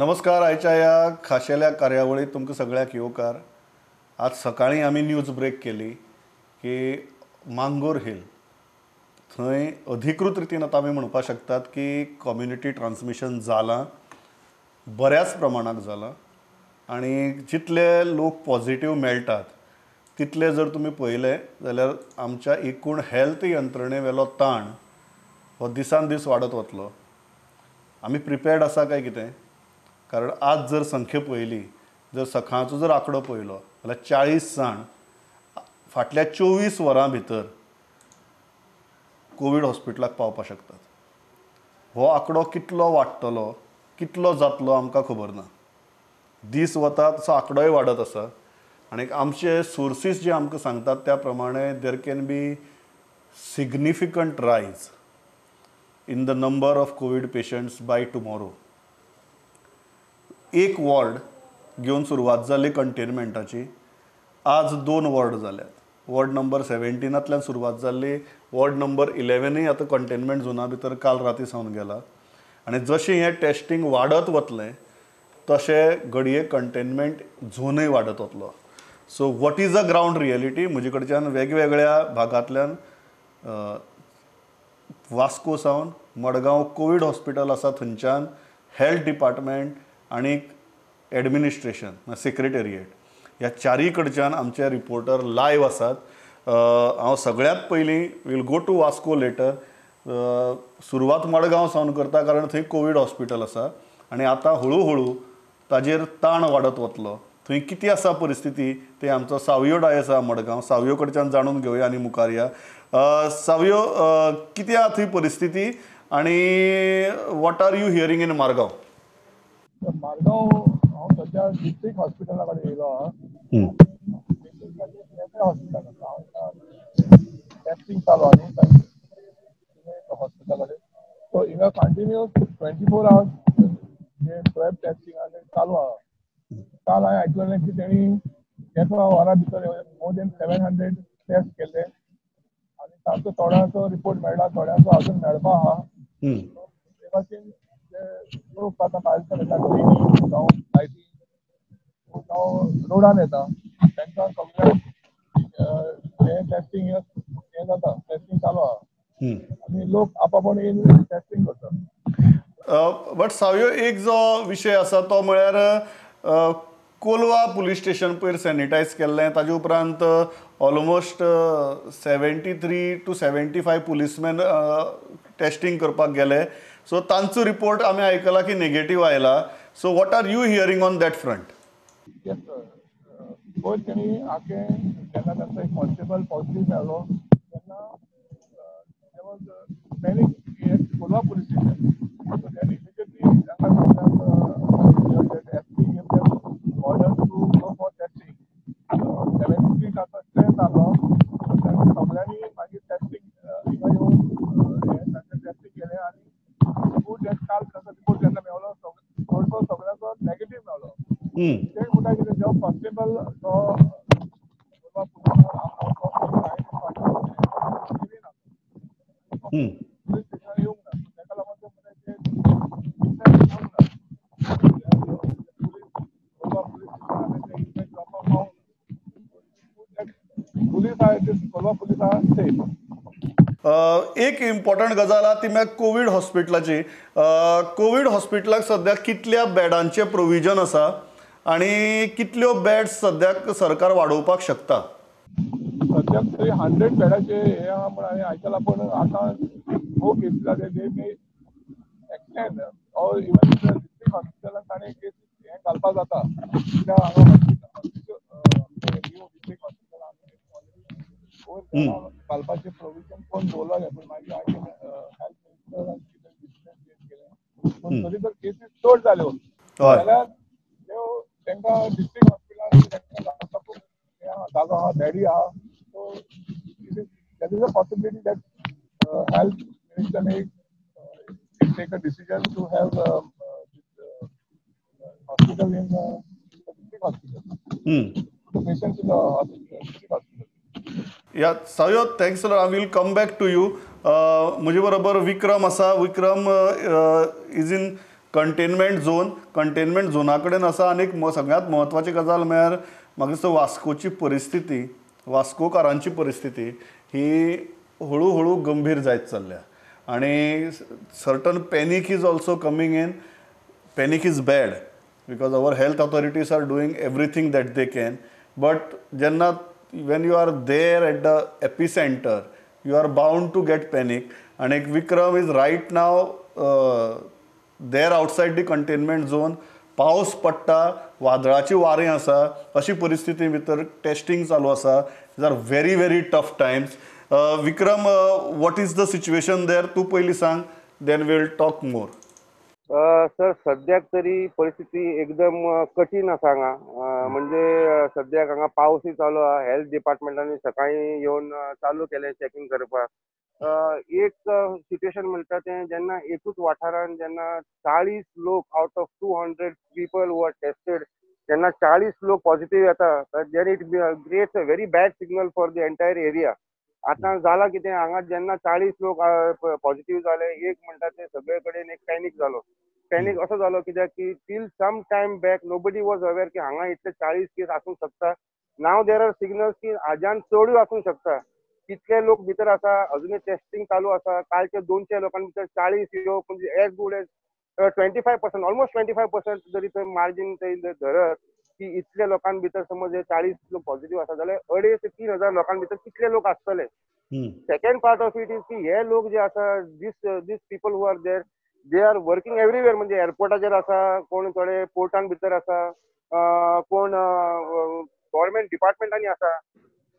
नमस्कार. आयच्या ह्या खाशेल्या कार्यावळीत तुमकां सगळ्याक येवकार. आज सकाळीं आमी न्यूज ब्रेक केली की मांगोर हिल थंय अधिकृत रितीन आतां आमी म्हणपाक शकतात की कम्युनिटी ट्रान्समिशन जालां, बऱ्याच प्रमाणांत जालां आनी जितले लोक पॉझिटीव मेळटात तितले जर तुमी पळयले जाल्यार आमच्या एकूण हेल्थ यंत्रणे वेलो ताण हो दिसान दीस वाडत वतलो. आमी प्रिपेर्ड आसा काय कितें? कारण आज जर संख्या पळयली, जर सकाळचो जर आंकडो पळयलो जाल्यार 40 जाण फाटल्या 24 वरां भितर कोवीड हॉस्पिटलाक पावपाक शकतात. हो आंकडो कितलो वाडटलो, कितलो जातलो आमकां खबर ना. दीस वता तसो आंकडोय वाडत आसा आनी आमचे सोर्सीस जे आमकां सांगतात त्या प्रमाणे there can be significant rise in the number of COVID patients by tomorrow. एक वॉर्ड घेवन सुरवात जाली कंटेनमेंटाची, आज 2 वॉर्ड जाल्यात. वॉर्ड नंबर 17तल्यान सुरवात जाल्ली, वॉर्ड नंबर 11 आतां कंटेनमेंट झोना भितर काल राती सावन गेला आनी जशें हें टेस्टिंग वाडत वतलें तशें घडये कंटेनमेंट झोनूय वाडत वतलो. So what is a ground reality? म्हजे कडच्यान वेगवेगळ्या भागांतल्यान वास्को सावन मडगांव कोवीड हॉस्पिटल आसा थंयच्यान हेल्थ डिपार्टमेंट आनी एडमिनिस्ट्रेशन सेक्रेटेरिएट ह्या चारूय कडच्यान आमचे रिपोर्टर लायव्ह आसात. हांव सगळ्यांत पयलीं will go to Vasco later. सुरवात मडगांव सावन करता कारण थंय कोवीड हॉस्पिटल आसा आनी आतां हळू हळू ताजेर ताण वाडत वतलो. थंय कितें आसा परिस्थिती ते आमचो सावयो डायस आसा मडगांव, सावयो कडच्यान जाणून घेवया आनी मुखार या. सावयो, कितें आसा थंय परिस्थिती आनी what are you hearing in Margao? Margao हांव सद्या डिस्ट्रिक्ट हॉस्पिटला कडेन येयलो आहा. हॉस्पिटल टेस्टिंग चालू आहा न्हू हॉस्पिटला कडेन. सो हिंगा कंटिन्यूस 24 आवर्स जे स्वॅब टेस्टिंग आहा तें चालू आहा. काल हांवें आयकलें की तेणी एका वरा भितर मोर देन 700 टेस्ट केले आनी तांचो थोड्यांचो रिपोर्ट मेळ्ळा, थोड्यांचो अजून मेळपा आहा. ते भाशेन लोक आतां भायर सरता, ट्रेनी जावं लायटी जावं रोडान येता, तांकां सगळ्यांक हें टेस्टिंग हें जाता, टेस्टिंग चालू आहा आनी लोक आपापण येवन टेस्टिंग करता. बट सावयो, एक जो विशय आसा तो म्हळ्यार कोलवा पुलीस स्टेशन पयर सॅनिटायज केल्लें, ताजे उपरांत ऑलमोस्ट 73 to 75 policeman testing करपाक गेले. सो तांचो रिपोर्ट आमी आयकला की नेगेटीव आयला. So what are you hearing on that front? Yes sir, पयर तेणी आखे जेन्ना तांचो एक कॉन्स्टेबल पॉझिटीव मेळ्ळो तेन्ना panic Colva police station. So then immediately तांकां SP gave them order to go for testing. 73 तांचो स्ट्रेंथ आसलो, सगळ्यांनी मागीर टेस्टिंग हिंगा येवन हें तांचें टेस्टिंग केलें आनी रिपोर्ट काल तांचो रिपोर्ट जेन्ना मेळ्ळो चडसो सगळ्यांचो नेगेटीव मेळ्ळो. ते म्हणटा कितें, जो कॉन्स्टेबल जो कोलवा पुलीस स्टेशनार येवंक ना, ताका लागून ते म्हणटा येवंक ना, कोलवा पुलीस स्टेशनार ते इन्फेक्ट जावपाक पावूंक ना. पुलीस आहा, कोलवा पुलीस आहा सेफ. एक इम्पॉर्टंट गजाल आहा ती म्हळ्यार कोवीड हॉस्पिटलाची. कोवीड हॉस्पिटलाक सद्याक कितल्या बेडांचें प्रोविजन आसा आनी कितल्यो बेड्स सद्याक सरकार वाडोवपाक शकता? सद्याक तरी 100 बेडाचे हें आहा म्हूण हांवें आयकलां, पूण आतां हो केसीस आहा ते may extend or even district हॉस्पिटलान ताणें केसीस हें घालपाक जाता. कित्याक हांगा न्यू डिस्ट्रिक्ट हॉस्पिटल घालपाचें प्रोविजन कोण दवरलें, पूण मागीर हांवें हेल्थ मिनिस्टरान कितें डिसिजन चेंज केलें. पूण तरी जर केसीस चड जाल्यो जाल्यार त्यो तांकां डिस्ट्रिक्ट हॉस्पिटलान तांकां घालपाक जागो आहा, बेडी आहा. So that is a possibility that health minister may take a decision to have hospital in district hospital, the patients in the district hospital. Yeah Savio, thanks a lot. I will come back to you. म्हजे बरोबर विक्रम आसा. Vikram is in containment zone, containment झोना कडेन आसा. आनी एक सगळ्यांत म्हत्वाची गजाल म्हळ्यार म्हाका दिसता वास्कोची परिस्थिती, वास्कोकारांची परिस्थिती ही हळू हळू गंभीर जायत चल्ल्या आनी certain panic is also coming in. Panic is bad because our health authorities are doing everything that they can, but जेन्ना when you are there at the epicentre you are bound to get panic. आनी Vikram is right now there outside the containment zone. पावस पडटा, वादळाची वारें आसा, अशी परिस्थिती भितर टेस्टिंग चालू आसा. These are very very tough times. Vikram, what is the situation there? तूं पयलीं सांग, then we'll talk more. Sir, सद्याक तरी परिस्थिती एकदम कठीण आसा हांगा. म्हणजे सद्याक हांगा पावसूय चालू आहा. हेल्थ डिपार्टमेंटांनी सकाळीं येवन चालू केलें चॅकिंग करपाक. एक सिट्युएशन म्हणटा तें, जेन्ना एकूच वाठारान जेन्ना 40 लोक out of 200 people who are tested, जेन्ना 40 लोक पॉझिटिव्ह येता, then it creates a very bad signal for the entire area. आतां जालां कितें, हांगा जेन्ना 40 लोक पॉझिटिव्ह जाले, एक म्हणटा ते सगळे कडेन एक पॅनीक जालो. पॅनीक असो जालो कित्याक की till some time back nobody was aware की हांगा इतले 40 केस आसूंक शकता. नाव there are signals की हाज्यान चडूय आसूंक शकता. कितले लोक भितर आसा, अजुनूय टेस्टिंग चालू आसा. कालचे 200 लोकां भितर 40 येवप म्हणजे as good as 25%, almost 25% जरी थंय मार्जीन थंय धरत की इतले लोकां भितर समज हे 40 लोक पॉझिटिव्ह आसा जाल्यार 2,500 ते 3,000 लोकां भितर कितले लोक आसतले. Second part of it is की हे लोक जे आसा, this people who are there, they are working everywhere. म्हणजे एअरपोर्टाचेर आसा, कोण थोडे पोर्टान भितर आसा, कोण गव्हर्मेंट डिपार्टमेंटांनी आसा.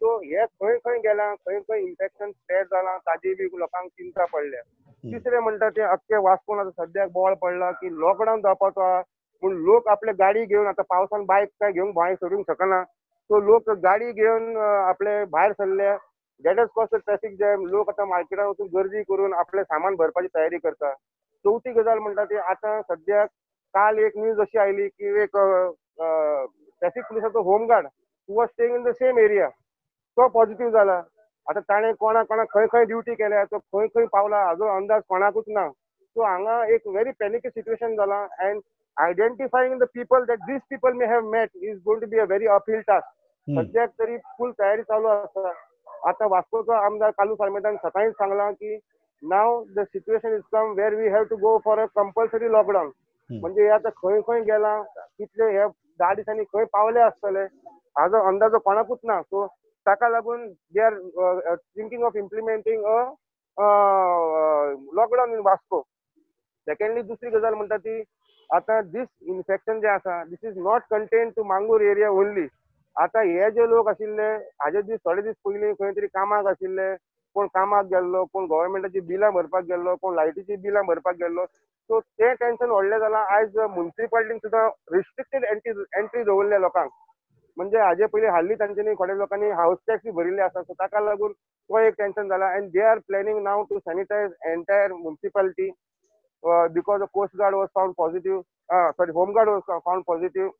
सो हे खंय खंय गेला, खंय खंय इन्फेक्शन स्प्रेड जाला, ताजी बी लोकांक चिंता पडल्या. तिसरें म्हणटा तें अख्खे वास्कोन आतां सद्याक बोवाळ पडला की लॉकडावन जावपाचो आहा, पूण लोक आपले गाडी घेवन, आतां पावसान बायक काय घेवन भायर सरूंक शकना, सो लोक गाडी घेवन आपले भायर सरले. That has cause traffic jam. लोक आतां मार्केटान वचून गर्दी करून आपलें सामान भरपाची तयारी करता. चवथी गजाल म्हणटा ती आतां सद्याक काल एक न्यूज अशी आयली की एक traffic पुलिसाचो home guard who was staying in the same area, तो पॉझिटिव्ह जाला. आतां ताणें कोणा कोणा खंय खंय ड्युटी केल्या, तो खंय खंय पावला हाजो अंदाज कोणाकूच ना. सो हांगा एक व्हेरी पॅनिकी सिट्युएशन जाला and identifying the people that these people may have met is going to be a very uphill task. सद्याक तरी फूल तयारी चालू आसा. आतां वास्कोचो आमदार कार्लुस आल्मेदान सकाळींच सांगलां की now the situation is come where we have to go for a compulsory lockdown. म्हणजे हे आतां खंय खंय गेलां, कितले हे 10 दिसांनी खंय पावले आसतले हाजो अंदाजो कोणाकूच ना. सो ताका लागून they are thinking of implementing a lockdown in Vasco. Secondly, दुसरी गजाल म्हणटा ती आतां दीस इन्फेक्शन जें आसा, this is not contain to Mangor area only. आतां हे जे लोक आशिल्ले हाजे दीस थोडे दीस पयलीं खंय तरी कामाक आशिल्ले, कोण कामाक गेल्लो, कोण गव्हर्मेंटाची बिलां भरपाक गेल्लो, कोण लायटीची बिलां भरपाक गेल्लो. सो तें टेन्शन व्हडलें जालां. आयज मुन्सिपालिटीन सुद्दां रिस्ट्रिक्टेड एंट्री दवरल्या लोकांक. म्हणजे हाजे पयलीं हाल्ली तांच्यांनी थोड्या लोकांनी हावस टॅक्स बी भरिल्ले आसा, सो ताका लागून तो एक टेन्शन जाला. And they are planning now to sanitize entire municipality because the coast guard was found positive, sorry home guard was found positive.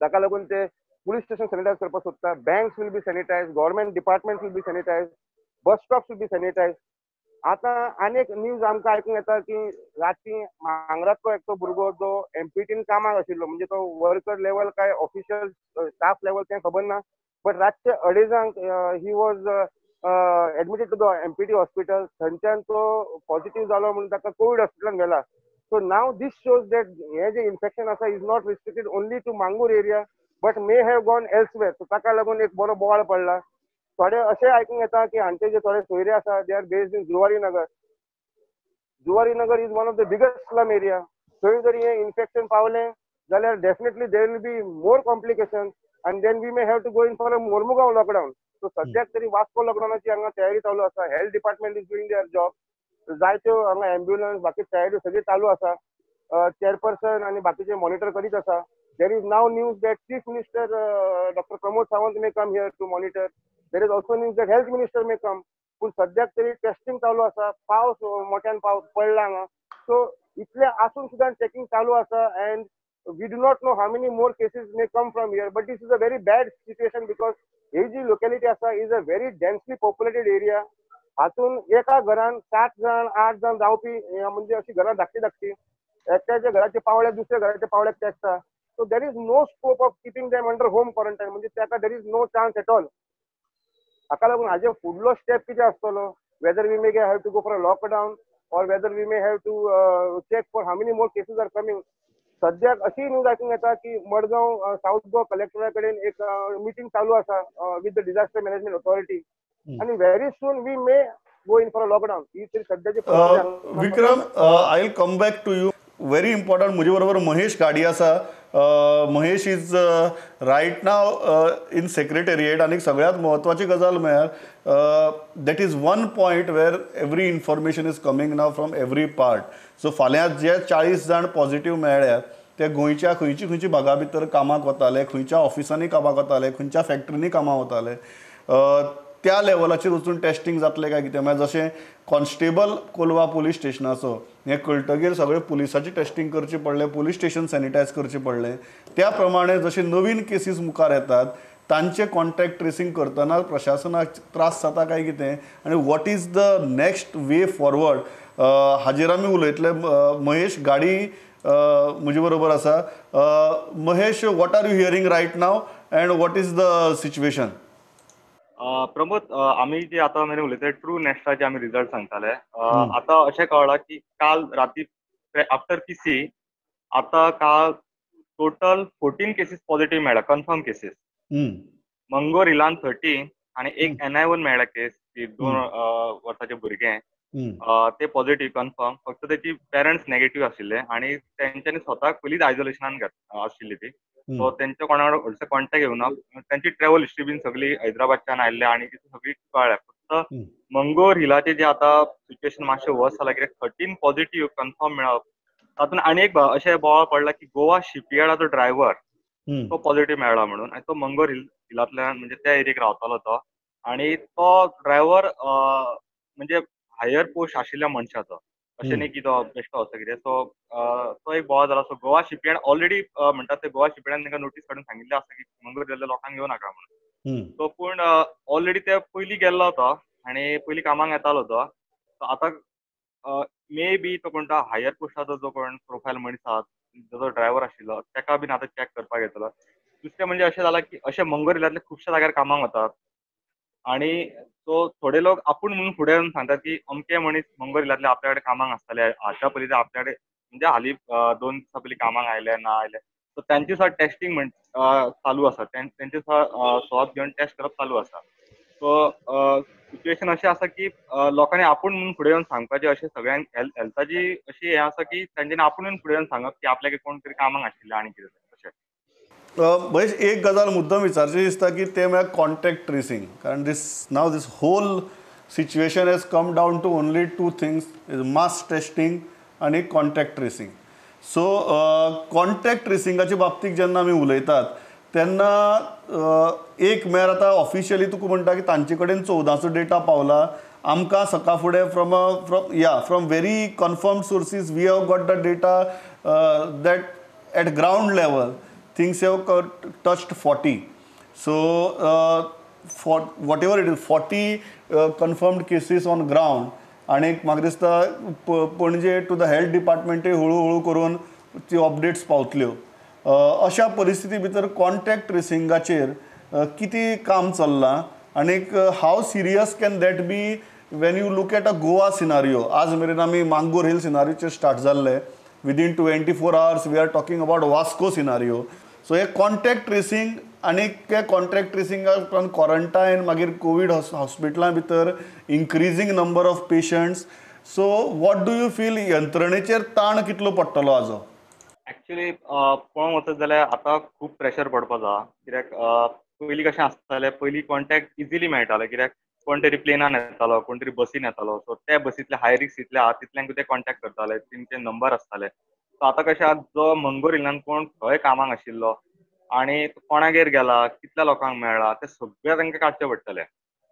ताका लागून ते पुलीस स्टेशन सॅनिटायज करपाक सोदता. Banks will be sanitize, government department will be sanitize, bus stops will be sanitize. आतां आनी एक news आमकां आयकूंक येता की राती मांगरांतलो एकटो भुरगो जो एमपीटीन कामाक आशिल्लो, म्हणजे तो वर्कर लेवल काय ऑफिशियल स्टाफ लेवल तें खबर ना, बट रातचे 2:30 he was admitted to the MPT hospital. थंयच्यान तो पॉझिटिव्ह जालो म्हणून ताका कोवीड हॉस्पिटलान व्हेला. So now this shows that हें जें इन्फेक्शन आसा is not restricted only to Mangor area but may have gone elsewhere. So ताका लागून एक बरो बोवाळ पडला. थोडे अशें आयकूंक येता की हांचे जे थोडे सोयरे आसा, they are based in Zuari Nagar. Zuari Nagar is one of the biggest slum area. थंय जर हें इन्फेक्शन पावलें जाल्यार definitely there will be more complication and then we may have to go in for a Mormugao lockdown. So सद्याक तरी वास्को लॉकडावनाची हांगा तयारी चालू आसा. Health department is doing their job. जायत्यो हांगा एम्ब्युलन्स बाकी तयारी सगळी चालू आसा. चेअरपर्सन आनी बाकीचे मॉनिटर करीत आसा. There is now news that Chief Minister Dr. Pramod Sawant may come here to monitor. There is also news that Health Minister may come. पूण सद्याक तरी टेस्टिंग चालू आसा. पावस मोठ्यान पावस पडला हांगा, सो इतले आसून सुद्दां चॅकिंग चालू आसा. And we do not know how many more cases may come from here, but this is a very bad situation because he ji locality आसा is a very densely populated area. हातून एका घरान 7 जाण 8 जाण रावपी, म्हणजे अशी घरां धाकटी धाकटी. एकट्याच्या घराच्या पावळ्याक दुसऱ्या घराच्या पावळ्याक तेंकता. So there is no scope of keeping them under home quarantine, म्हणजे ताका there is no chance at all. हाका लागून हाजे फुडलो स्टेप कितें आसतलो, whether we may have to go for a lockdown or whether we may have to check for how many more cases are coming. सद्याक अशी न्यूज आयकूंक येता की मडगांव साऊथ गोवा कलेक्टरा कडेन एक मिटींग चालू आसा with the disaster management authority आनी very soon we may go in for a lockdown. ही तरी सद्याची. Vikram, I will come back to you. Very important. म्हजे बरोबर महेश गाडी आसा. Mahesh is right now in secretariat आनी सगळ्यांत म्हत्वाची गजाल म्हळ्यार that is one point where every information is coming now from every part. So फाल्यां जे 40 जाण पॉझिटिव्ह मेळ्ळ्यात ते गोंयच्या खंयची खंयची भागा भितर कामाक वताले, खंयच्या ऑफिसांनी कामाक वताले, खंयच्या फॅक्टरींनी कामाक वताले, त्या लेवलाचेर वचून टेस्टिंग जातलें काय कितें. म्हळ्यार जशें कॉन्स्टेबल कोलवा पुलीस स्टेशनाचो हें कळटगीर सगळें पुलिसाचें टेस्टिंग करचें पडलें, पुलीस स्टेशन सॅनिटायज करचें पडलें. त्या प्रमाणे जशे नवीन केसीस मुखार येतात तांचे कॉन्टॅक्ट ट्रेसींग करतना प्रशासनाक त्रास जाता काय कितें आनी what is the next way forward हाजेर आमी उलयतले. महेश गाडी म्हजे बरोबर आसा. Mahesh, what are you hearing right now and what is the situation? Pramod, आमी जे आतां मेरेन उलयतले ट्रू नेस्टाचे आमी रिजल्ट सांगताले. आतां अशें कळ्ळां की काल राती आफ्टर पीसी आतां काल टोटल 14 केसीस पॉझिटिव्ह मेळ्ळा, कन्फर्म केसीस. मंगोर हिलान 13 आनी एक NI1 मेळ्ळा केस, 2 वर्साचे भुरगें, ते पॉझिटिव्ह कन्फर्म. फक्त तेची पेरंट्स नेगेटिव्ह आशिल्ले आनी तेंच्यांनी स्वताक पयलींच आयसोलेशनान आशिल्ली ती. सो तेंच्या कोणा कडेन व्हडलो कॉन्टेक्ट येवना. तेंची ट्रॅवल हिस्ट्री बीन सगळी हैदराबादच्यान आयिल्ले आनी ती सगळी कळ्ळ्या. फक्त मंगोर हिलाचे जे आतां सिच्युएशन मातशें वर्स जाला कित्याक 13 पॉझिटिव्ह कन्फर्म मेळप, तातूंत आनी एक अशें बोवाळ पडला की गोवा शिपयार्डाचो ड्रायव्हर तो पॉझिटिव्ह मेळ्ळा म्हणून, आनी तो मंगोर हिलांतल्यान म्हणजे त्या एरियेक रावतालो तो, आनी तो ड्रायव्हर म्हणजे हायर पोस्ट आशिल्ल्या मनशाचो, अशें न्ही की तो बेश्टो असो कितें. सो तो एक बोवाळ जाला. सो गोवा शिपयार्ड ऑलरेडी म्हणटात ते गोवा शिपयार्डान तांकां नोटीस काडून सांगिल्लें आसा की मंगळूर गेल्ल्या लोकांक येवं नाका म्हणून. सो पूण ऑलरेडी ते पयलीं गेल्लो तो आनी पयलीं कामाक येतालो तो. आतां मे बी तो कोण तो हायर पोस्टाचो जो कोण प्रोफायल मनीस आसा जो ड्रायव्हर आशिल्लो ताका बीन आतां चॅक करपाक येतलो. दुसरें म्हणजे अशें जालां की अशें मंगळूर हिलांतले खुबश्या जाग्यार कामाक वतात आनी सो थोडे लोक आपूण म्हणून फुडें येवन सांगतात की अमके मनीस मंगळूर हिलांतले आपल्या कडेन कामाक आसताले, हाच्या पयलीं आपल्या कडेन म्हणजे हालीं 2 दिसां पयलीं कामाक आयले ना आयले. सो तांची सुद्दां टेस्टिंग म्हण चालू आसा, तेंचे सुद्दां स्वॉब घेवन टेस्ट करप चालू आसा. सो सिच्युएशन अशें आसा की लोकांनी आपूण म्हणून फुडें येवन सांगपाचें, अशें सगळ्यांक हेल्थाची अशी हें आसा की तांच्यांनी आपूण येवन फुडें येवन सांगप की आपल्याक कोण तरी कामाक आशिल्लें आनी कितें तशें. महेश, एक गजाल मुद्दम विचारची दिसता की ते म्हळ्यार कॉन्टॅक्ट ट्रेसींग, कारण this now this whole situation has come down to only 2 things, is mass testing आनी कॉन्टॅक्ट ट्रेसींग. सो कॉन्टॅक्ट ट्रेसिंगाचे बाबतींत जेन्ना आमी उलयतात तेन्ना एक म्हळ्यार आतां ऑफिशियली तुका म्हणटा की तांचे कडेन 14चो डेटा पावला. आमकां सकाळ फुडें from from from very confirmed sources we have got the data that at ground level things have touched 40. So for whatever it is, 40 confirmed cases on ground. आनी म्हाका दिसता पणजे टू the health डिपार्टमेंटूय हळू हळू करून त्यो अपडेट्स पावतल्यो. अशा परिस्थिती भितर कॉन्टॅक्ट ट्रेसिंगाचेर कितें काम चल्लां आनीक how serious can that be when you look at a Goa scenario? आज मेरेन आमी मांगोर हिल सिनारियोचेर स्टार्ट जाल्ले, within 24 hours we are talking about Vasco scenario. So hey contact tracing आनी ते कॉन्टॅक्ट ट्रेसिंगा उपरांत क्वॉरंटायन, मागीर कोवीड हॉस्पिटलां भितर increasing number of patients. So what do you feel, यंत्रणेचेर ताण कितलो पडटलो हाजो? एक्चुअली पळोवंक वचत जाल्यार आतां खूब प्रेशर पडपाचो आसा, कित्याक पयलीं कशें आसतालें, पयलीं कॉन्टॅक्ट इजिली मेळटाले, कित्याक कोण तरी प्लेनान येतालो, कोण तरी बसीन येतालो. सो ते बसींतले हाय रिस्क इतले आहा तितल्यांक ते कॉन्टॅक्ट करताले, तेंचे नंबर आसताले. सो आतां कशें आहा, जो मंगळूर हिलान कोण खंय कामाक आशिल्लो आनी कोणागेर गेला, कितल्या लोकांक मेळ्ळा, ते सगळे तांकां काडचे पडटले.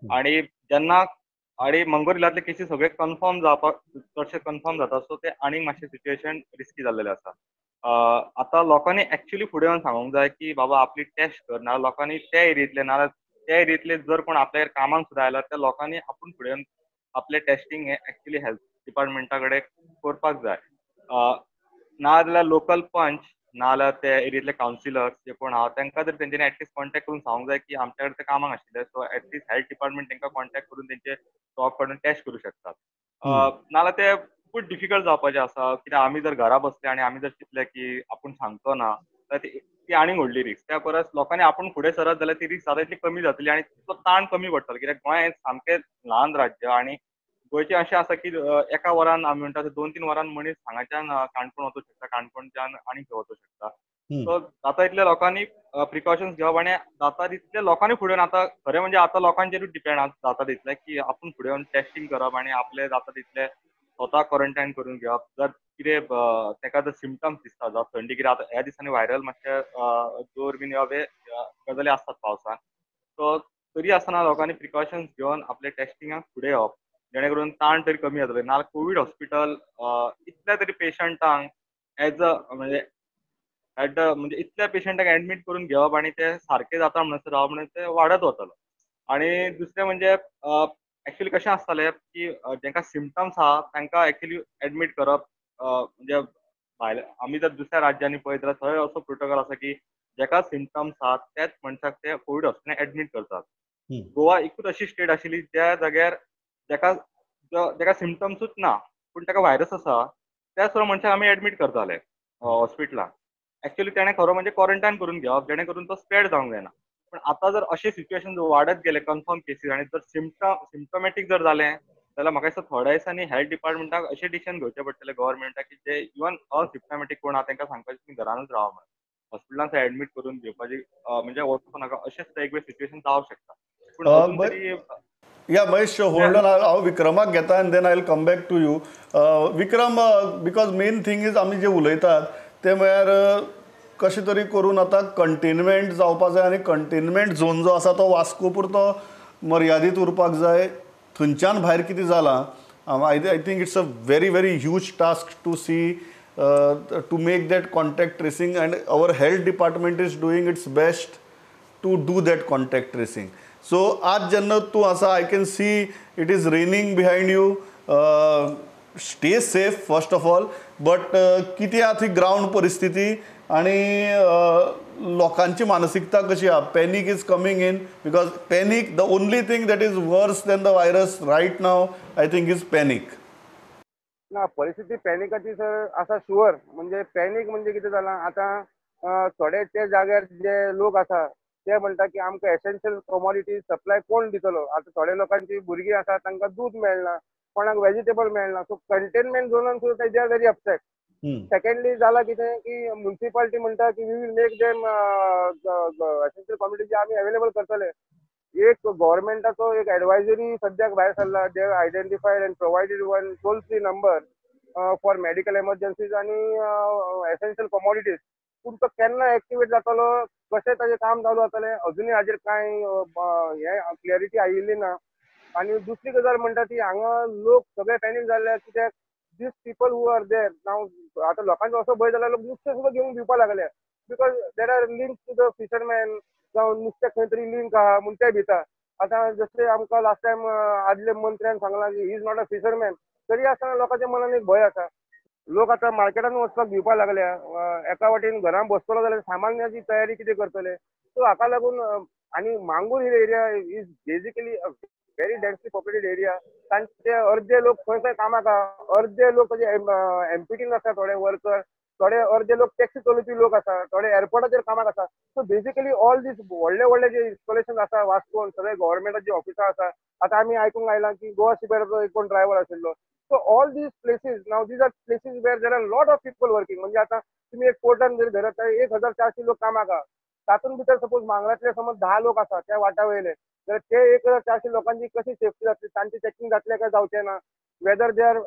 आनी जेन्ना आनी मंगळूर हिलांतले केसी सगळे कन्फर्म जावपाक चडशे कन्फर्म जाता, सो ते आनीक मातशें सिच्युएशन रिस्की जाल्लेलें आसा. आतां लोकांनी एक्चुअली फुडें येवन सांगूंक जाय की बाबा आपली टेस्ट कर, ना लोकांनी त्या एरियेंतले, ना त्या एरियेंतले जर कोण आपल्यागेर कामाक सुद्दां आयला त्या लोकांनी आपूण फुडें येवन आपलें टेस्टिंग हें एक्चुअली हेल्थ डिपार्टमेंटा कडेन करपाक जाय. ना जाल्यार लोकल पंच ना जाल्यार ते एरियेंतले कावन्सिलर्स जे कोण आहा तांकां तरी तेंच्यांनी एटलिस्ट कॉन्टेक्ट करून सांगूंक जाय की आमच्या कडेन ते कामाक आशिल्ले, सो एटलिस्ट हेल्थ डिपार्टमेंट तांकां कॉन्टेक्ट करून तेंचे स्वॉब काडून टेस्ट करूं शकतात. नाजाल्यार ते खूब डिफिकल्ट जावपाचें आसा, कित्याक आमी जर घरा बसले आनी आमी जर चिंतलें की आपूण सांगचो ना जाल्यार ती आनीक व्हडली रिस्क. त्या परस लोकांनी आपूण फुडें सरत जाल्यार ती रिस्क जाता तितली कमी जातली आनी तितलो ताण कमी पडटलो. कित्याक गोंय हें सामकें ल्हान राज्य आनी गोंयचें अशें आसा की एका वरान आमी म्हणटा 2-3 वरान मनीस हांगाच्यान काणकोण वचूंक शकता, काणकोणच्यान आनी खंय वचूंक शकता. सो जाता तितल्या लोकांनी प्रिकॉशन्स घेवप आनी जाता तितल्या लोकांनी फुडें येवन, आतां खरें म्हणजे आतां लोकांचेरूच डिपेंड जाता तितलें की आपूण फुडें येवन टेस्टींग करप आनी आपलें जाता तितलें स्वता क्वॉरंटायन करून घेवप. जर कितें ताका जर सिमटम्स दिसता, जावं थंडी, कित्याक आतां ह्या दिसांनी व्हायरल मातशें जोर बीन येवप हे गजाली आसतात पावसान, सो तरी आसतना लोकांनी प्रिकॉशन्स घेवन आपले टेस्टिंगाक फुडें येवप, जेणे करून ताण तरी कमी जातलो. नाजाल्यार कोवीड हॉस्पिटल इतल्या तरी पेशंटांक एज अ म्हणजे एट the म्हणजे इतल्या पेशंटांक एडमीट करून घेवप आनी ते सारके जाता म्हणसर रावप म्हणून ते वाडत वतलो. आनी दुसरें म्हणजे एक्चुअली कशें आसतालें की जांकां सिमटम्स आहा तांकां एक्चुअली एडमीट करप, म्हणजे भायले आमी जर दुसऱ्या राज्यांनी पळयत जाल्यार थंय असो प्रोटोकॉल आसा की जाका सिमटम्स आहात त्याच मनशाक ते कोवीड हॉस्पिटलान एडमीट करतात. गोवा एकूच अशी स्टेट आशिल्ली ज्या जाग्यार जाका जाका सिमटम्सूच ना पूण ताका व्हायरस आसा त्या सुद्दां मनशाक आमी एडमीट करताले हॉस्पिटलान. एक्चुअली तेणें खरो म्हणजे क्वॉरंटायन करून घेवप, जेणे करून तो स्प्रेड जावंक जायना. पण आतां जर अशें सिच्युएशन वाडत गेले कन्फर्म केसीस आनी जर सिमटोमॅटीक जर जालें जाल्यार म्हाका दिसता थोड्या दिसांनी हेल्थ डिपार्टमेंटाक अशें डिसिजन घेवचें पडटलें गव्हर्मेंटाक की जे इवन असिम्टोमॅटीक कोण आहा तांकां सांगपाचें तुमी घरानूच रावा म्हणून, हॉस्पिटलान एडमीट करून घेवपाची म्हणजे वचूं नाका, अशें सुद्दां एक वेळ सिच्युएशन जावंक शकता. पूण अजून तरी या महेश होल्ड ऑन, हांव विक्रमाक घेता and then I will come back to you. Vikram, because main thing is आमी जे उलयतात ते म्हळ्यार कशें तरी करून आतां कंटेनमेंट जावपा जाय आनी कंटेनमेंट झोन जो आसा तो वास्को पुरतो मर्यादीत उरपाक जाय. थंयच्यान भायर कितें जालां, I think it's a very very huge task to see to make that contact tracing and our health department is doing its best to do that contact tracing. So आज जेन्ना तूं आसा, I can see it is raining behind you. Stay safe first of all, but कितें आहा थंय ground परिस्थिती आनी लोकांची मानसिकता कशी आहा? Panic is coming in because panic, the only thing that is worse than the virus right now I think is panic. ना, परिस्थिती पॅनिकाची सर आसा शुअर. म्हणजे पॅनीक म्हणजे कितें जालां आतां, थोडे ते जाग्यार जे लोक आसा ते म्हणटा की आमकां एसेन्शियल कमॉडिटी सप्लाय कोण दितलो. आतां थोडे लोकांची भुरगीं आसा तांकां दूद मेळना, कोणाक वेजिटेबल मेळना, सो कंटेनमेंट झोनान सुद्दां they are very upset. Secondly जाला कितें की म्युनिसिपालिटी म्हणटा की we will make them essential commodity आमी अवेलेबल करतले. एक गव्हर्मेंटाचो एक एडवायजरी सद्याक भायर सरला, they identified and provided one toll free number for medical emergencies आनी एसेन्शियल कमॉडिटीज. पूण तो केन्ना एक्टिवेट जातलो, कशें ताजें काम चालू जातलें, अजुनूय हाजेर कांय हें क्लॅरिटी आयिल्ली ना. आनी दुसरी गजाल म्हणटा ती हांगा लोक सगळे पॅनीक जाल्ले कित्याक these people who are there now, आतां लोकांचो असो भंय जाला लोक नुस्तें सुद्दां घेवंक भिवपाक लागले because there are link to the fisherman, जावं नुस्तें खंय तरी लिंक आहा म्हूण ते भिता. आतां जशें आमकां लास्ट टायम आदले मंत्र्यान सांगलां की he is not a fisherman, तरी आसतना लोकांच्या मनान एक भंय आसा. लोक आतां मार्केटान वचपाक भिवपाक लागल्या, एका वाटेन घरान बसतलो जाल्यार सामान्याची तयारी कितें करतले. सो हाका लागून आनी Mangor hill area is basically a very densely populated area. तांचे अर्दे लोक खंय खंय कामाक आहा, अर्दे लोक एमपीटीन आसा, थोडे वर्कर, थोडे अर्दे लोक टॅक्सी चलोवपी लोक आसा, थोडे एअरपोर्टाचेर कामाक आसा. सो बेजिकली ऑल these व्हडले व्हडले जे इन्स्टॉलेशन आसा वास्कोन सगळे गव्हर्मेंटाचे ऑफिसां आसा. आतां आमी आयकूंक आयलां की गोवा शिपेराचो एक कोण ड्रायव्हर आशिल्लो. So all these places now these are places where there are lot of people working. म्हणजे आतां तुमी एक पोर्टान जरी धरत जाल्यार 1400 लोक कामाक आहा, तातूंत भितर सपोज मांगरांतले समज 10 लोक आसा त्या वाट्या वयले, जाल्यार ते 1400 लोकांची कशी सेफ्टी जातली, तांची चॅकिंग जातलें काय जावचें ना, whether they are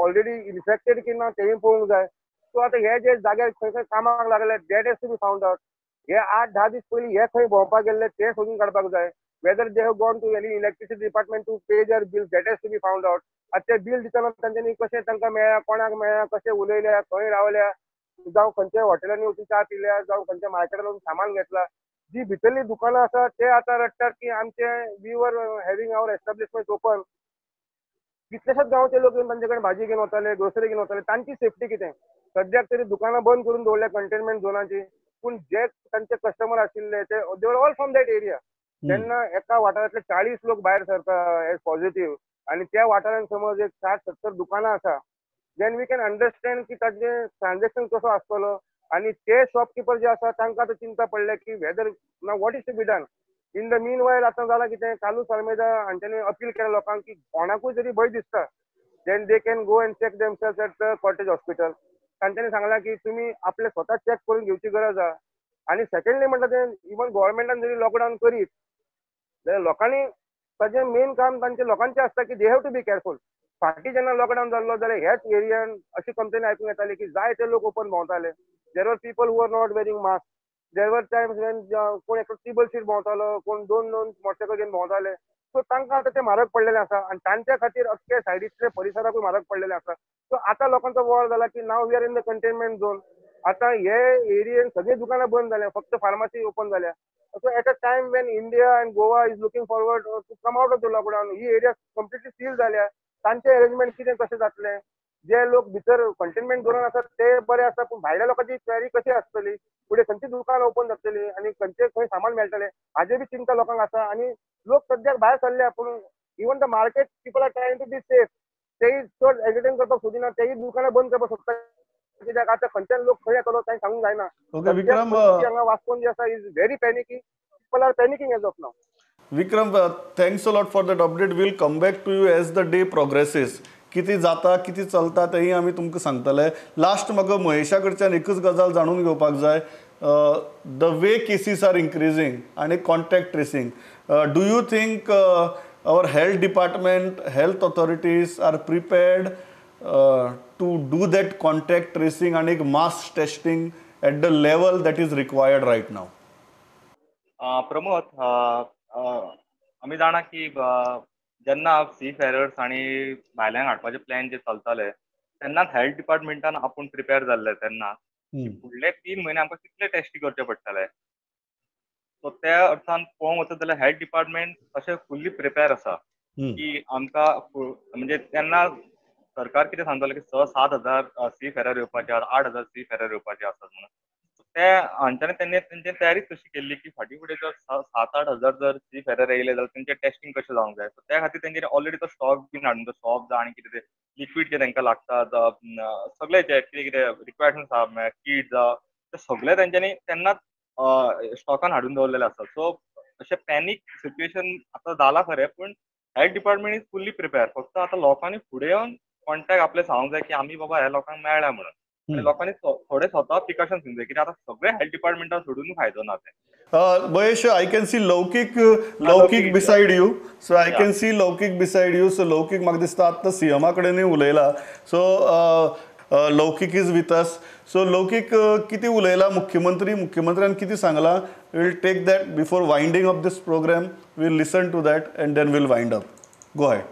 already infected की ना तेंय पळोवंक जाय. सो आतां हे जे जाग्यार खंय खंय कामाक लागले that has to be found out. हे 8-10 दीस पयलीं हे खंय भोंवपाक गेल्ले ते सोदून काडपाक जाय. Whether they have gone to any electricity department to pay their bill that has to be found out. आतां ते बील दितना तांच्यांनी कशें तांकां मेळ्ळा, कोणाक मेळ्ळा, कशें उलयल्या, खंय रावल्या, जावं खंयच्या हॉटेलांनी वचून च्या पिल्या, जावं खंयच्या मार्केटान वचून सामान घेतला. जी भितरलीं दुकानां आसा ते आतां रडटात की आमचे we were having our establishment open. कितलेशेच गांवचे लोक येवन तांचे कडेन भाजी घेवन वताले, ग्रोसरी घेवन वताले, तांची सेफ्टी कितें? सद्याक तरी दुकानां बंद करून दवरल्या कंटेनमेंट झोनाची, पूण जे तांचे कस्टमर आशिल्ले ते they were all from that area. तेन्ना एका वाठारांतले 40 लोक भायर सरता एज पॉझिटिव्ह आनी त्या वाठारांत समज एक 60-70 दुकानां आसा, then we can understand की ताजें ट्रान्झॅक्शन कसो आसतलो. आनी ते शॉपकिपर जे आसा तांकां आतां चिंता पडल्या की whether now what is to be done. In the meanwhile आतां जालां कितें, कार्लूस आल्मेदा हांच्यांनी अपील केल्या लोकांक की कोणाकूय जरी भंय दिसता then they can go and check themselves at the cottage hospital. तांच्यांनी सांगलां की तुमी आपले स्वता चॅक करून घेवची गरज आसा. आनी सेकंडली म्हणटा तें इवन गव्हर्मेंटान जरी लॉकडावन करीत जाल्यार लोकांनी ताजें मेन काम तांचे लोकांचें आसता की they have to be careful. फाटीं जेन्ना लॉकडावन जाल्लो जाल्यार ह्याच एरियान अशी कंप्लेन आयकूंक येताली की जायते लोक open भोंवताले. There were people who are not wearing mask. There were times when कोण एकटो टेबल सीट भोंवतालो, कोण दोन दोन मोटरसायकल घेवन भोंवताले. सो तांकां आतां तें म्हारग पडलेलें आसा आनी तांच्या खातीर अख्खे सायडींतले परिसराकूय म्हारग पडलेलें आसा. सो आतां लोकांचो बोवाळ जाला की now we are in the containment zone. आतां हे एरियेन सगळीं दुकानां बंद जाल्या, फक्त फार्मासी ओपन जाल्या. So at a time when India and Goa is looking forward to come out of the lockdown, he area completely seal जाल्या. तांचें अरेंजमेंट कितें कशें जातलें? जे लोक भितर कंटेनमेंट झोनान आसात ते बरे आसा, पूण भायल्या लोकांची तयारी कशी आसतली, फुडें खंयची दुकानां ओपन जातली आनी खंयचे खंय सामान मेळटलें हाजें बी चिंता लोकांक आसा. आनी लोक सद्याक भायर सरल्या, पूण even the market people are trying to be safe. तेय चड एजिटेट करपाक सोदिना, तेय दुकानां बंद करपाक सोदता, कित्याक आतां खंयच्यान लोक खंय येतलो तांकां सांगूंक जायना. ओके विक्रम, हांगा वास्कोन जे आसा is very panicky, people are panicking as of now. Vikram, thanks a lot for that update. We'll come back to you as the day progresses. किती जाता किती चलता तेही आमी तुमकां सांगतले. लास्ट म्हाका महेशा कडच्यान एकच गजाल जाणून घेवपाक जाय, the way cases are increasing आनी contact tracing, do you think our health department, health authorities are prepared to do that contact tracing आनी mass testing at the level that is required right now? Pramod, आमी जाणा की जेन्ना C Ferrers आनी भायल्यांक हाडपाचे plan जे चलताले तेन्नाच health डिपार्टमेंटान आपूण प्रिपेर जाल्ले तेन्ना फुडले 3 म्हयने आमकां कितले टेस्टी करचे पडटले. सो त्या अर्थान पळोवंक वचत जाल्यार हेल्थ डिपार्टमेंट अशें फुल्ली प्रिपेर आसा की आमकां म्हणजे तेन्ना सरकार कितें सांगतालें की 6-7 हजार सी फेरर येवपाचे, 8 हजार सी फेरर येवपाचे आसात म्हणून. ते हांच्यानी तेंचे तेंची तयारीच तशी केल्ली की फाटीं फुडें जर 7-8 हजार जर सी फेरर येयले जाल्यार तेंचें टेस्टिंग कशें जावंक जाय. सो त्या खातीर तेंच्यांनी ऑलरेडी तो स्टॉक बीन हाडून, तो शॉप जावं आनी कितें तें लिक्वीड जें तांकां लागता, सगळें जें कितें कितें रिक्वायरमेंट्स आसा, किट जावं, ते सगळें तेंच्यांनी तेन्नाच स्टॉकान हाडून दवरलेलें आसा. सो अशें पॅनीक सिट्युएशन आतां जालां खरें, पूण health department is fully prepare. फक्त आतां लोकांनी फुडें येवन कॉन्टॅक्ट आपले सांगूंक जाय की आमी बाबा ह्या लोकांक मेळ्ळ्या म्हणून. आनी लोकांनी थोडे स्वता प्रिकॉशन्स घेवंक जाय, कित्याक आतां सगळे हेल्थ डिपार्टमेंटान सोडून फायदो ना तें. Mahesh, I can see Laukik beside you. So I can see Laukik beside you. So Laukik म्हाका दिसता आतां सीएमा कडेनूय उलयला. So Laukik is with us. So Laukik, कितें उलयला मुख्यमंत्री, मुख्यमंत्र्यान कितें सांगलां? We'll take that before winding up this program. We'll listen to that and then we'll wind up. Go ahead.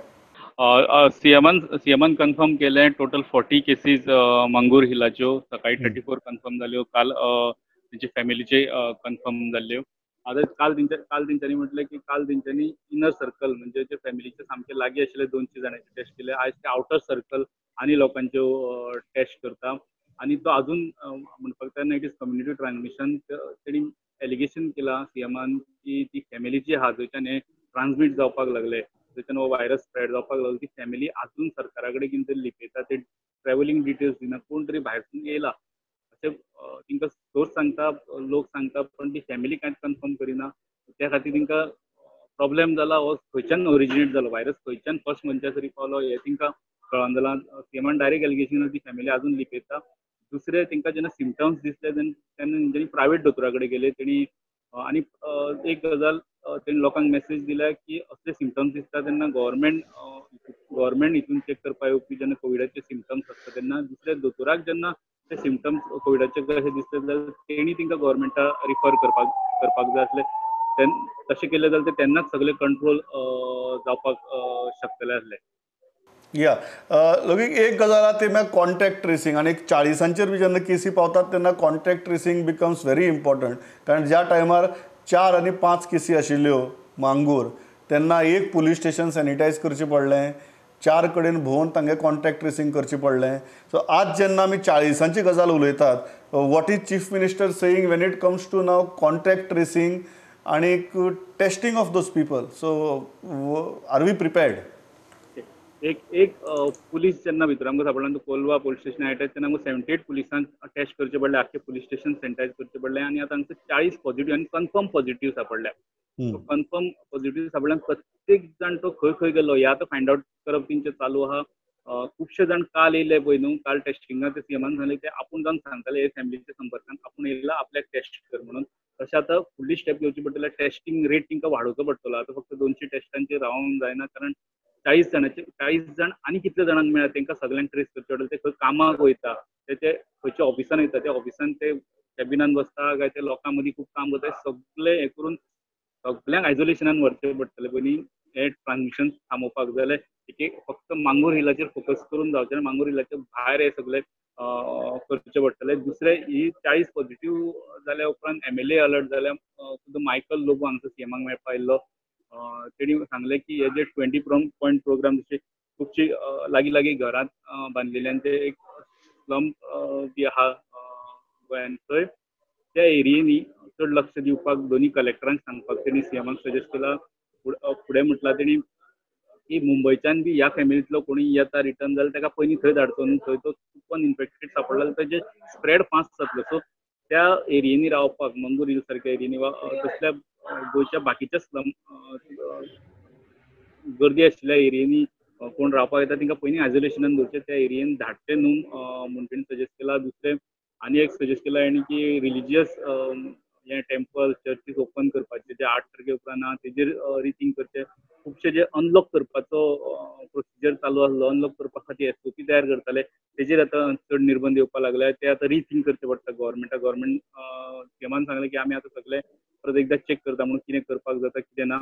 सीएमान confirm केलें total 40 केसीज मांगूर हिलाच्यो. सकाळी 34 कन्फर्म जाल्यो, काल तेंचे फॅमिलीचे कन्फर्म जाल्ल्यो. आतां काल तेंच्यांनी म्हटलें की काल तेंच्यांनी इनर सर्कल म्हणजे जे फॅमिलीचे सामके लागीं आशिल्ले 200 जाणांचे टेस्ट केले. आयज ते आवटर सर्कल आनी लोकांच्यो टेस्ट करता. आनी तो अजून म्हणपाक जाय it is community transmission. तेणी एलिगेशन केलां सीएमान की ती फॅमिली जी आहा थंयच्यान हें ट्रान्समीट जावपाक लागलें, थंयच्यान हो व्हायरस स्प्रेड जावपाक लागलो. ती फॅमिली अजून सरकारा कडेन कितें तरी लिपयता, ते ट्रॅव्हलिंग डिटेल्स दिना, कोण तरी भायरसून येयला अशें तांकां सोर्स सांगता, लोक सांगता, पण ती फॅमिली कांयच कन्फर्म करिना. त्या खातीर तांकां प्रॉब्लेम जाला, हो खंयच्यान ओरिजिनेट जालो व्हायरस, खंयच्यान फर्स्ट मनशा सरी पावलो हें तांकां कळना जालां. सीएमान डायरेक्ट एलिगेशन ती फॅमिली अजून लिपयता. दुसरें, तांकां जेन्ना सिमटम्स दिसले तेन्ना तेंच्यांनी प्रायवेट दोतोरा कडेन गेले तेणी. आनी एक गजाल तेणी लोकांक मेसेज दिल्या की असले सिमटम्स दिसता तेन्ना गव्हर्मेंट हितून चॅक करपाक येवपी जेन्ना कोविडाचे सिमटम्स आसता तेन्ना दुसऱ्या दोतोराक जेन्ना ते सिमटम्स कोविडाचे कशे दिसले जाल्यार तेणी तांकां गव्हर्मेंटा रिफर करपाक जाय आसले. तशें केलें जाल्यार ते तेन्नाच सगळे कंट्रोल जावपाक शकतले आसले. या लौकीक, एक गजाल आहा ती म्हळ्यार कॉन्टॅक्ट ट्रेसींग. आनी 40 बी जेन्ना केसी पावतात तेन्ना contact tracing becomes very important. कारण ज्या टायमार 4 आनी 5 केसी आशिल्ल्यो मांगूर तेन्ना एक पुलीस स्टेशन सॅनिटायज करचें पडलें, 4 कडेन भोंवन तांगे कॉन्टॅक्ट ट्रेसींग करचें पडलें. सो आज जेन्ना आमी 40ची गजाल उलयतात, what is chief minister saying when it comes to now contact tracing आनी testing of those people? So are we prepared? एक एक पुलीस जेन्ना भितर आमकां सापडला कोलवा पुलीस स्टेशन आयटा तेन्ना आमकां 78 पुलिसांक टेस्ट करचे पडले, आख्खे पुलीस स्टेशन सॅनिटायज करचे पडले आनी आतां हांगसर 40 पॉझिटिव्ह आनी कन्फर्म पॉझिटिव्ह सापडल्या. कन्फर्म पॉझिटिव्ह सापडल्यान प्रत्येक जाण तो खंय खंय गेलो हे आतां फायंड आवट करप तेंचें चालू आहा. खुबशे जाण काल येयले पळय न्हू, काल टेस्टिंगाक ते सीएमान सांगले ते आपूण जावन सांगताले हे फॅमिलीच्या संपर्कान आपूण येयला आपल्याक टेस्ट कर म्हणून. तशें आतां फुडली स्टेप घेवची पडटली, टेस्टिंग रेट तांकां वाडोवचो पडटलो. आतां फक्त 200 टेस्टांचेर रावोंक जायना, कारण 40 जाण आनी कितले जाणांक मेळ्ळा तांकां सगळ्यांक ट्रेस करचें पडटलें. ते खंय कामाक वयता, ते खंयच्या ऑफिसान वयता, त्या ऑफिसान ते कॅबिनान बसता काय ते लोकां मदीं खूब काम करता, सगळें हें करून सगळ्यांक आयसोलेशनान व्हरचें पडटलें पयलीं हें ट्रान्समिशन थांबोवपाक. जाल्यार एक फक्त मांगूर हिलाचेर फोकस करून जावचें ना, मांगूर हिलाच्या भायर हें सगळें करचें पडटलें. दुसरें, ही 40 पॉझिटिव्ह जाल्या उपरांत MLA alert जाल्या. सुद्दां मायकल लोबो हांगसर सीएमाक मेळपा आयिल्लो, तेणी सांगलें की हे जे 20 पॉयंट प्रोग्राम जशे खुबशी लागीं लागीं घरांत बांदलेल्यान ते एक स्लम बी आहा गोंयांत, थंय त्या एरियेंनी चड लक्ष दिवपाक दोनी कलेक्टरांक सांगपाक तेणी सीएमाक सजेस्ट केला. फुडें म्हटलां तेणी की मुंबयच्यान बी ह्या फॅमिलींतलो कोणी येता रिटर्न जाल्यार ताका पयलीं थंय धाडचो न्हू, थंय तो चुकून इन्फेक्टेड सापडलो जाल्यार ताजें स्प्रेड फास्ट जातलो. सो त्या एरियेंनी रावपाक, मंगूर हिल सारक्या एरियेंनी वा तसल्या गोंयच्या बाकीच्या स्लम गर्दी आशिल्ल्या एरियेंनी कोण रावपाक येता तांकां पयलीं आयसोलेशनान दवरचें, त्या एरियेन धाडचें न्हू म्हूण तेणी सजेस्ट केला. दुसरें आनी एक सजेस्ट केलां आनी की रिलिजियस हे टेम्पल चर्चीस ओपन करपाचे जे 8 तारखे उपरांत आहा तेजेर रिथींक करचें. खुबशे जे अनलॉक करपाचो प्रोसिजर चालू आसलो, अनलॉक करपा खातीर SOP तयार करताले तेजेर आतां चड निर्बंध येवपाक लागले, ते आतां रिथींक करचें पडटा गव्हर्मेंटाक. गव्हर्मेंट सीएमान सांगलें की आमी आतां सगळें परत एकदां चॅक करता म्हणून कितें करपाक जाता कितें ना.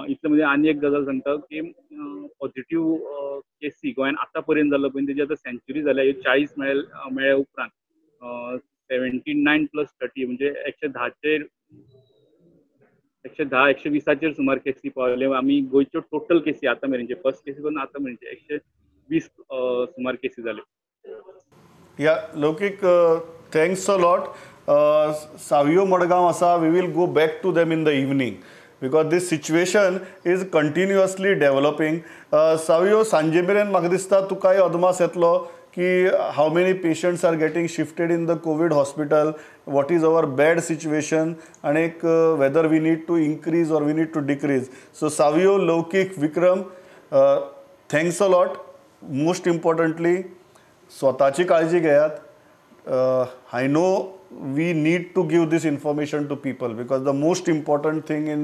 इतलें म्हणजे आनी एक गजाल सांगता की पॉझिटिव्ह केसी गोंयान आतां पर्यंत जाल्लो पळय तेजी आतां सेंच्युरी जाल्या. ह्यो 40 मेळ्ळे उपरांत 79 + 30 म्हणजे 110 120 सुमार केसी पावले. आमी गोंयच्यो टोटल केसी आतां मेरेनचे फर्स्ट केसी करून आतां मेरेनचे 120 सुमार केसी जाल्यो. या Loukik, thanks a lot. Savio Madgaon आसा, we will go back to them in the evening because this situation is continuously developing. Savio, सांजे मेरेन म्हाका दिसता तुकाय अदमास येतलो की how many patients are getting shifted in the COVID hospital, what is our bed situation आनी एक whether we need to increase or we need to decrease. So Savio, Loukik, Vikram, thanks a lot. Most importantly स्वताची काळजी घेयात. I know we need to give this information to people because the most important thing in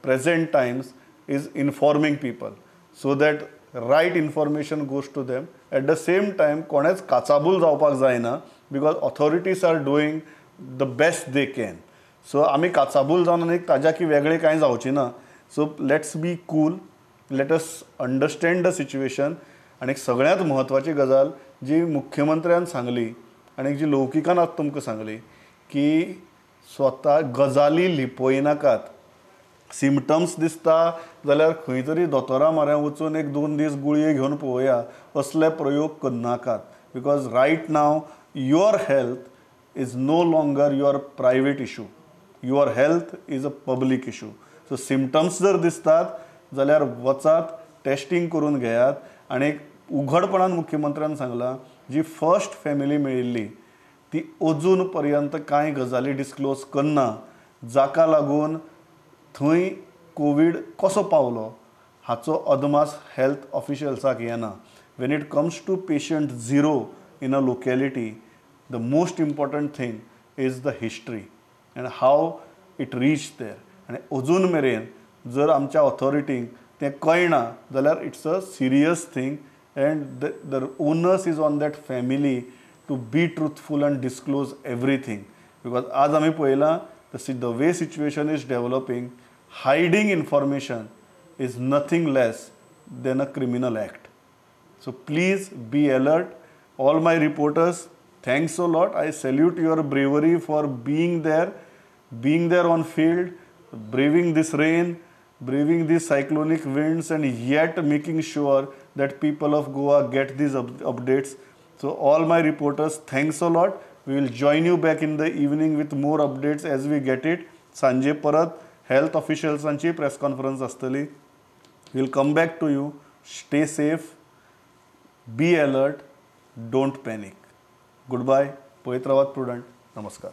present times is informing people so that right information goes to them. At the same time कोणेच काचाबूल जावपाक जायना because authorities are doing the best they can. So आमी काचाबूल जावन आनी ताज्या की वेगळें कांय जावचें ना. So let's be cool, let us understand the situation. आनी सगळ्यांत म्हत्वाची गजाल जी मुख्यमंत्र्यान सांगली आनी जी लौकिकान आज तुमकां सांगली की स्वता गजाली लिपयनाकात. सिमटम्स दिसता जाल्यार खंय तरी दोतोरा म्हऱ्यान वचून 1-2 दीस गुळये घेवन पळोवया, असले प्रयोग करनाकात because right now your health is no longer your private issue, your health is a public issue. So symptoms जर दिसतात जाल्यार वचात, टेस्टिंग करून घेयात. आनी उघडपणान मुख्यमंत्र्यान सांगलां जी फर्स्ट फॅमिली मेळिल्ली ती अजून पर्यंत कांय गजाली डिस्क्लोज करना, जाका लागून थंय कोवीड कसो पावलो हाचो अदमास हेल्थ ऑफिशियल्साक येना. When it comes to patient zero in a locality, the most important thing is the history and how it reach there. आनी अजून मेरेन जर आमच्या ऑथॉरिटींक तें कळना जाल्यार it's a serious thing and the onus is on that family to be truthful and disclose everything. Because आज आमी पळयलां the way situation is developing, hiding information is nothing less than a criminal act. So please be alert. All my reporters, thanks a lot. I salute your bravery for being there on field, braving this rain, braving these cyclonic winds, and yet making sure that people of Goa get these updates. So all my reporters, thanks a lot. We will join you back in the evening with more updates as we get it. सांजे परत health ऑफिशियल्सांची press conference आसतली. Will come back to you. Stay safe, be alert, don't panic. Good bye. पळयत रावात prudent. नमस्कार.